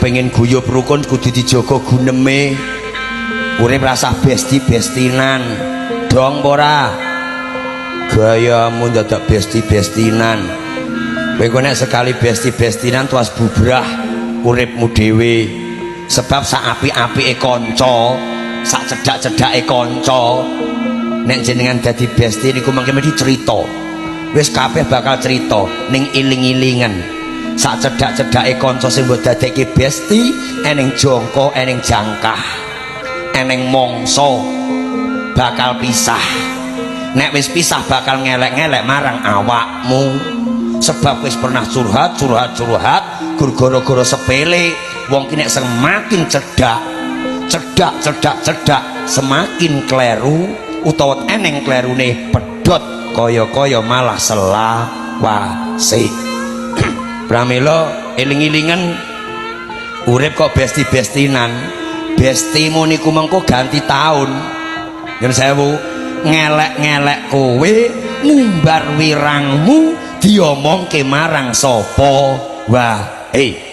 Pengen guyub rukun kudu dijaga guneme. Urip rasah besti-bestinan. Dong ora? Gayamu dadak besti-bestinan. Kowe kok nek sekali besti-bestinan tuas bubrah uripmu dhewe. Sebab sak apik-apike kanca, sak cedhak-cedhake kanca, nek jenengan dadi besti niku mangke mesti cerita. Wis kabeh bakal cerita ning iling-ilingan. Sak cedhak-cedhake kanca sing mbok dadekke besti, eneng jongko, eneng jangkah, eneng mangsa bakal pisah. Nek wis pisah bakal ngelek-ngelek marang awakmu. Sebab wis pernah curhat, curhat, curhat, gur gara-gara sepele. Wong ki nek semakin cedhak, cedhak, cedhak, cedhak, semakin kleru utawa eneng klerune pedhot kaya-kaya malah selawase. Pramila eling-elingan, urip kok besti-bestinan. Bestimu niku mengko ganti tahun. Nyuwun sewu, ngelek-ngelek kowe, ngumbar wirangmu, diomongke marang sapa wae.